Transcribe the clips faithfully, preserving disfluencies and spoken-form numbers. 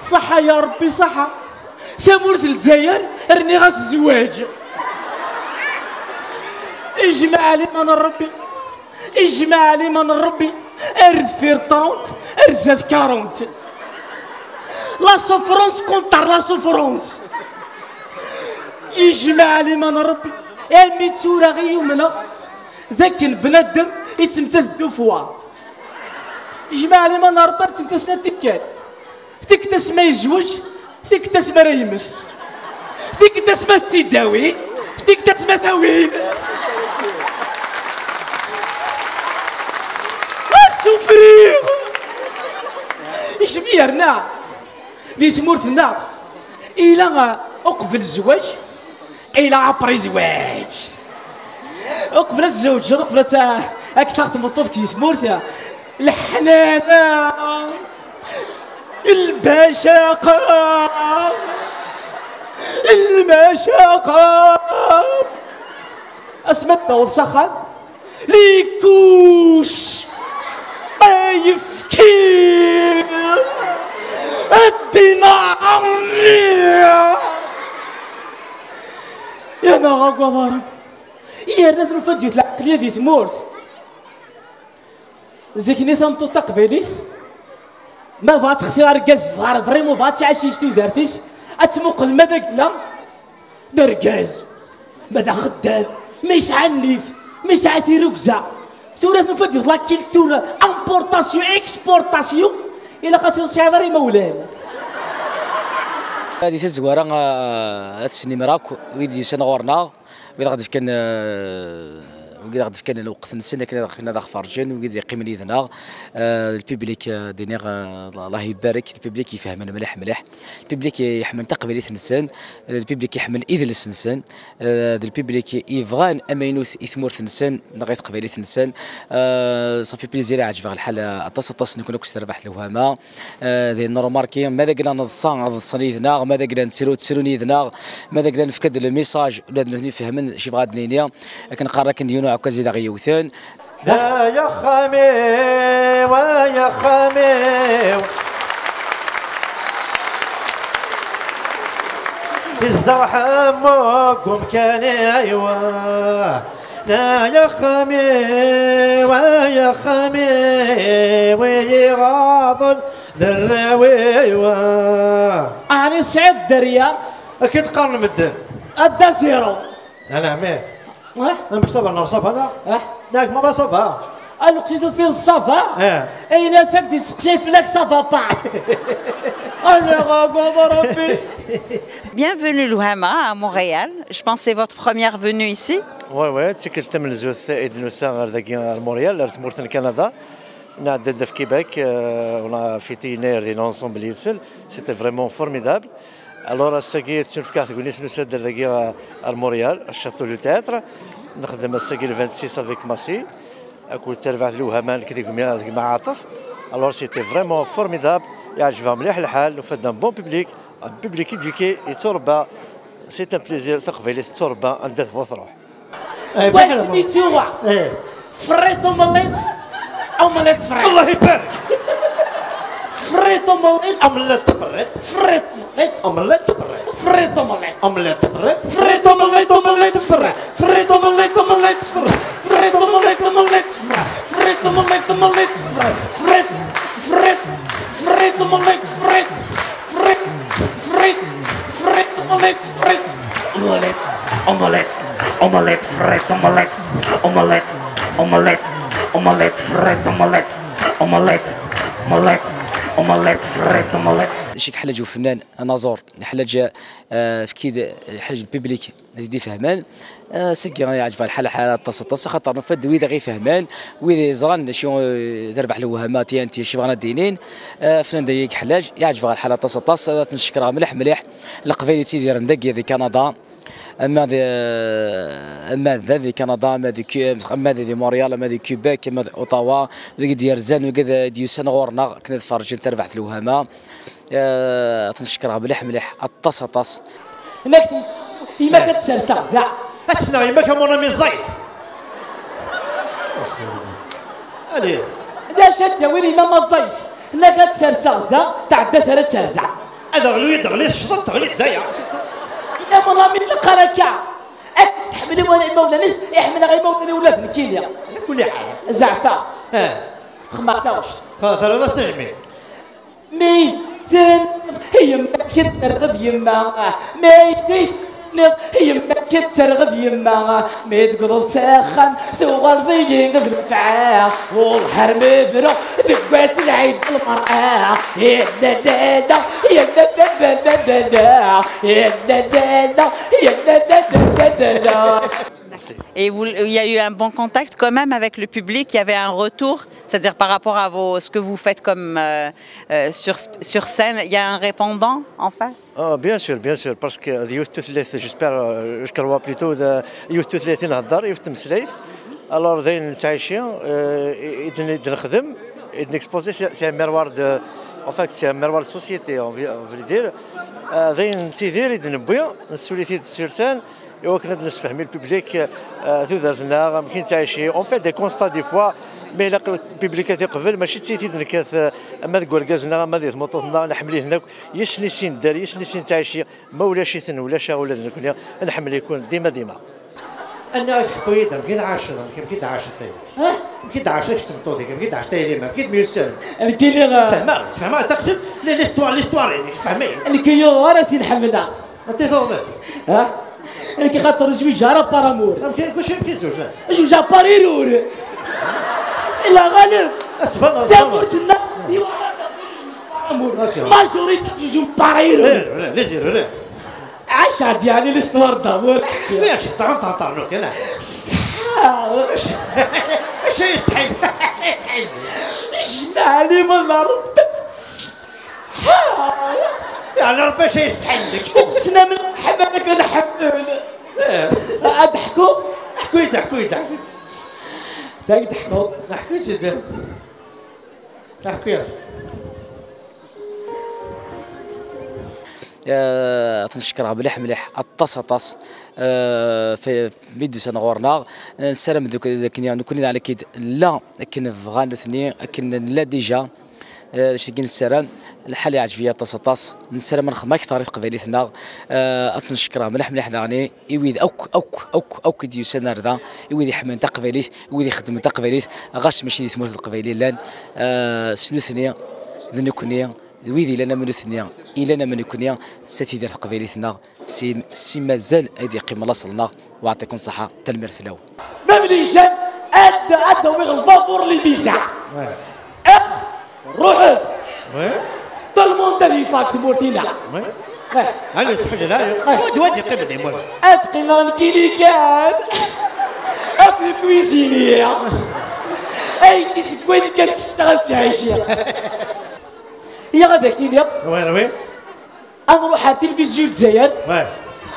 Ṣaḥa ya Ṛebbi, ṣaḥa. Tamurt n Lezzayer rniɣ-as zzwaǧ. Ijmeɛ liman n Ṛebbi. Ijmeɛ liman n Ṛebbi. Ar deffir trente, ar zdat quarante. La souffrance contre la souffrance. Ijmeɛ liman n Ṛebbi. Armi d tura i yumneɣ d akken bnadem yettmettat d ufwar. Ijmeɛ liman n Ṛebbi, ad ttmettasen tikkal. Tikkelt asma yezweǧ, tikkelt asma ara yemmet. Tikkelt asma s-tt-id-awin, tikkelt asma tawi-d. Asufriɣ! Icmi yerna di tmurt-nneɣ, ila, uh, uqbel zzwaǧ, ila après zzwaǧ. Uqbel ad tzewǧeḍ, uqbel ad ta-, ad k-taɣ tmeṭṭut deg tmurt, leḥnana, lbacaqa, lmacaqa. Asma d-taweḍ s axxam, les couches, ayefki, ddinaṛ. Yerna agad a Ṛebbi, yerna nufa-d yiwet lɛeqliya di tmurt. Zik-nni tameṭṭut taqbaylit, ma bɣa ad textir argaz, bɣa vraiment bɣa ad tɛic s tudert-is, ad tmuqel ma d agella d argaz, ma d axeddam, ma yesɛa nnif, ma yesɛa tirugza. Tura nufa-d la culture importation, exportation, ilaq ad tt-tesɛiḍ ara imawlan. Di tazwara, ah, ad s-nimmer akk wid yusan ɣur-neɣ. Wid aɣ-d-fkan, eh, wid aɣ-d-fkan lweqt-nsen akken ad, akken ad aɣ-ferǧen, wid yeqqimen yid-neɣ, eh, lpiblik, eh, d-iniɣ, eh, Allah ibarek, lpiblik ifehmen mliḥ mliḥ, lpiblik iḥemmel taqbaylit-nsen, eh, lpiblik iḥemmel idles-nsen, eh, d lpiblik ibɣan amaynut i tmurt-nsen neɣ i teqbaylit-nsen. Eh, ça fait plaisir, iɛǧeb-aɣ lḥal aṭas aṭas, nekni akk s terbaḥt lewhama. Eh, d ayen nrumarki, ma d agla neḍsa, ad ḍsen yid-neɣ, ma d agla nettru, ttrun yid-neɣ, ma d agla nefka-d le message, ula d nutni fehmen acu yebɣa ad d-nini, akken qqaren akken d yiwen uɛekkaz i d aɣ-yewten. Ay axxam-iw, ay axxam-iw, izdeɣ ḥemmu deg umkan-iw. Ay axxam-iw, ay axxam-iw, i yi-ɣaḍen d arraw-iw. Ɛni tesɛiḍ dderya? Akka i d-qqaren medden. Adda zéro. Ala, mais. Hein? Amek ça va, non, ça va, là? Hein? Yak, maman, ça va? Alqid ufid ça va? Eh. Ayen ass-a d-iseqsay fell-ak ça va pas. Ala, ɣago, Ṛebbi. Bienvenue Lewhama à Montréal. Je pense que c'est votre première venue ici. Ouais, ouais, d tikkelt tamenzut i d-nusa ɣer dagi, ɣer Montréal, ɣer tmurt n Kanada. Nɛedda-d ɣef Québec, euh, on a fêté une heure ensemble yid-sen. C'était vraiment formidable. Alors, ass-agi, tettunefk-aɣ tegnit, nusa-d ar dagi, euh, ar Montréal, ar Château du Théâtre. Nexdem ass-agi le vingt-six avec Massi, akked terbaɛt Lewhama, nekk d gma, d gma Ɛaṭef. Alors, c'était vraiment formidable. Yeɛjeb-aɣ mliḥ lḥal, nufa-d un bon public, un public éduqué, yetturebba. C'est un plaisir, taqbaylit tetturebba anda tebɣu truḥ. Eh, wa isem-is tuɣa. Eh. Frites omelette. Omelette frites. Allah ibarek. Frites omelette. Omelette frites. Frites omelette. Omelette frites. Frites omelette. Omelette frites. Frites omelette, omelette frites. Frites omelette, omelette frites. Frites omelette, omelette frites. Frites omelette, omelette frites. Frites, frites, frites omelette frites. Frites, frites, frites omelette frites. Omelette, omelette, omelette frites, omelette, omelette, omelette, omelette frites, omelette, omelette, omelette, omelette frites, omelette. Cik ḥlaǧ ufennan anaẓur, ḥlaǧ, eh, fkid, ḥlaǧ lpiblik d ifehmen. Eh, sagi yeɛǧeb lḥal, ḥal aṭas aṭas, axaṭer nufa-d wid i ɣ-ifehmen, wid yeẓran d acu, eh, terbeḥ lewhama T N T, acu bɣan ad d-inin. Eh, fnan dagi ḥlaǧ, yeɛǧeb lḥal aṭas aṭas, ad ten-cekkreɣ mliḥ mliḥ. Leqbayel yettidiren dagi di Kanada, ama d, ama d di Kanada, ama di Cu-, ama di Montréal, ama di Québec, ama di Ottawa, wigi d-yerzan, wigi d-, d-yusan ɣur-neɣ, akken ad ferǧen tarbaɛt lewhama. Eh, ad ten-cekkreɣ mliḥ mliḥ, aṭas aṭas. Imak t-, imak ad tt-serseɣ da? Ad ssneɣ imak a mon ami ẓẓayet. D acu ad d-yawi yemma ma ẓẓayet? Nnak ad tt-serseɣ da, tɛedda terra-tt ar da. Ad aɣlu i d-teɣli tecḍeḍ, teɣli-d daya. Yemma Lamine, leqqar akka. Akken tḥemmel imawlan-is, iḥemmel-aɣ imawlan-iw ula d nekkini. Ala kulli ḥal. Zeɛfeɣ. Ah. Txemmeɣ taɣect. Terra-as tajmilt. Mi tenniḍ yemma-k ad terɣed yemma, mi tenniḍ yemma-k ad terɣed yemma, mi tegḍeḍ s axxam tuɣaleḍ-iyi d lefɛa, wellah ar mi bru deg wass lɛid lmer'a, yalla lala, yalla lala, yalla lala, yalla lala. Et vous, il y a eu un bon contact quand même avec le public, il y avait un retour, c'est-à-dire par rapport à vos, ce que vous faites comme euh, euh, sur, sur scène, il y a un répondant en face? Ah, bien sûr, bien sûr, parce que d yiwet tutlayt, j'espère, euh, je crois plutôt, d yiwet tutlayt i nhedder, yiwet tmeslayt. Alors, d ayen nettɛici, euh, i, i d-, i d-nexdem, i d-nexposer, c'est, c'est un miroir de, en fait, c'est un miroir de société, on veut, on veut dire. Euh, d ayen nettidir, i d-newwi, nessuli-t-id sur scène, i wakken ad d-nessefhem i le public, euh, tudert-nneɣ, amek i nettɛici. On fait des constats des fois, ma ilaq le public ad iqbel, mačči d tiyita i d-nekkat, euh, ama deg urgaz-nneɣ, ama di tmeṭṭut-nneɣ, nḥemmel-iten akk, yes-sen i sin-, dar yes-sen i sin nettɛici, ma ulac-iten, ulac-aɣ ula d nekkni, nḥemmel-iken dima, dima. Anna, ḥku-yi-d, amek i tɛaceḍ, amek, amek i d-tɛaceḍ tayri? Hah? Amek i d-tɛaceḍ kečč d tmeṭṭut-ik, amek i d-tɛaceḍ tayri-ma, amek i d-myussan? Nekkini, uh, sfehmeɣ, sfehmeɣ, taqsiṭ, li-, l'histoire, l'histoire-inek, sfehmeɣ. Nekk yuɣ ara tin ḥemmleɣ. Anti tuɣeḍ? Ha? Nekk xaṭer zwiǧeɣ ara par amour. Amek, amek, amek i zewǧen? Zewǧeɣ par irur. Ila ɣalib. Asfan, asfan. Tamurt-nneɣ, yuɣ ara par amour. Ok. Majorité zewǧen par irur. Eh, les irur. Acu ad yeɛni l'histoire d'amour? Yak, ṭṭɛam, ṭṭɛam, ṭṭɛam, yak, ala. Acu, acu yestḥin? Acu yestḥin? Jmeɛ li ma la Rebbi. Yeɛni Rebbi acu yestḥin deg-k? Ur ssnen am lḥemmam akken nḥemmel. Eh. Ad ḥkuɣ? Ḥku-yi-d, ḥku-yi-d, ḥku-yi-d. Dak d ḥkuɣ. Ḥku-yi-d. Ḥku-yas. Eh, ad ten-cekkreɣ mliḥ, mliḥ, aṭas, aṭas, eh, f-, mi d-usan ɣur-neɣ. Eh, nessaram d-, dakken nekkni d Ɛli Kid, la akken bɣan nutni, akken nella déjà. Eh, d acu i nessaram, lḥal yeɛǧeb-iyi aṭas, aṭas. Nessaram ad nexdem akteṛ i teqbaylit-nneɣ. Eh, ad ten-cekkreɣ mliḥ, mliḥ daɣen i wid akk, akk, akk, akk i d-yusan ar da, i wid iḥemmlen taqbaylit, i wid ixeddmen taqbaylit, ɣas mačči di tmurt n Leqbayel i llan, eh, s nutni, d nekkni, d wid yellan am nutni, yellan am nekkni, s at idar teqbaylit-nneɣ, si, si mazal ad yeqqim laṣel-nneɣ, wa ɛṭikum ṣṣeḥḥa, tanemmirt fell-awen. Même les jeunes, ad, ad awiɣ lbabur les visas. Ouais. Ruḥet! Ouais. Tout le monde ad yeffeɣ seg tmurt-ina. Ouais. Eh. Allez, sḥaǧa la. Eh. Wad, wad yeqqimen di mur. Ad qqimeɣ nekkini kan. Akked lkwizini. Ay, ti seg wayen kan ttecceɣ ad ttɛiciɣ. Yaɣ ad ak-iniɣ. Oui, oui. Ad nruḥ ar tilivizyu n Lezzayer, ouais,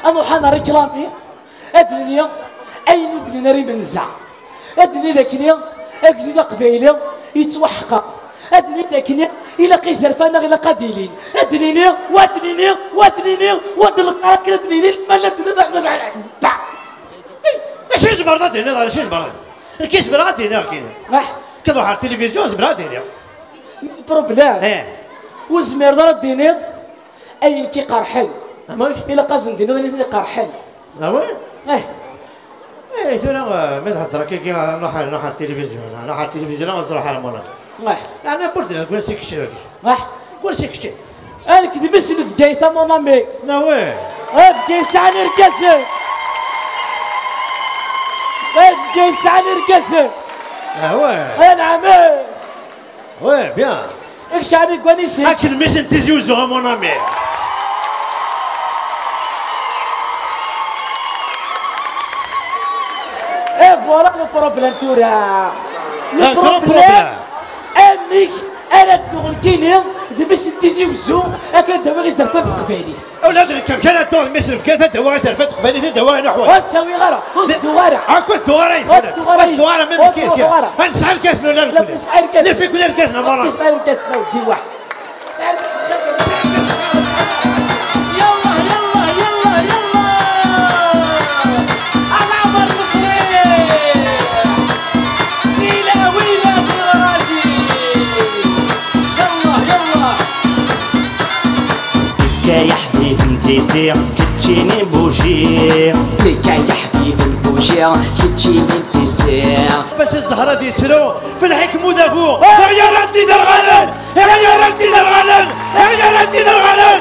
ad nruḥ ad nriklami, ad d-nini ayen ur d-nini ara imenza. Ad d-nini d akken agdud aqbayli yettwaḥqer. Ad d-nini d akken ilaq izerfan-nneɣ ilaq ad ilin. Ad d-nini, wa ad d-nini, wa ad d-nini, wa ad d-neqqar akken ad d-nini, ma la d-nini, da. D acu i tzemreḍ ad d-tiniḍ? D acu i tzemreḍ? Nekk i zemreɣ ad d-iniɣ akken. Wah. Ad ruḥeɣ ar tilivizyu, zemreɣ ad d-iniɣ. Problème. Eh. Ur tezmireḍ ara ad d-tiniḍ ayen k-iqerḥen. Amek? Ilaq ad sen-d-tiniḍ ayen i ten-iqerḥen. Ah ouais? Eh. Eh, tura, eh, mi d-hedder akka, nuḥ, nuḥ ar tilivizyu, nuḥ ar tilivizyu, ad ẓreɣ ḥara mona. Wah. Yeɛni, burd deg wansi kečč. Wah. Deg wansi kečč. Nekk d mmi-s n Bgayet, a mon ami. Ah ouais. Ah, Bgayet sɛan irgazen. Ah, Bgayet sɛan irgazen. Ah ouais. Ah, nɛam. Ouais, bien. Kečč ɛni deg wansi? Akken mmi-s n Tizi Uzzu, a mon ami. Et voilà le problème tura. Le, un grand problème, problème. Amek ara dduɣ nekkini d mmi-s n Tizi Uzzu, akken ad d-awiɣ izerfan n teqbaylit? Ula d nekk, amek ara dduɣ d mmi-s n Bgayet, ad d-awiɣ izerfan n teqbaylit, ad d-awiɣ ayen uḥwaǧ? Ur ttawiɣ ara, ur dduɣ ara. Akk ur dduɣ ara yid-wen. Ur dduɣ ara yid-wen. Ur dduɣ ara, même kif kif. Ad nesɛu irgazen ula d nekkni. Ad nesɛu irgazen. Lif ikun irgazen, a mon ami. Ad nesɛu irgazen, a weddi, waḥ. يلا، يلا، يلا، يلا. العمر الفريق. ويلا، ويلا، ويلا. Keččini buji. Nekk ay aḥbib n buji, keččini n tizi. Fas zzher ad yettru, f lḥikm udabu. Iɣ yerran tiderɣalen, iɣ yerran tiderɣalen, iɣ yerran tiderɣalen.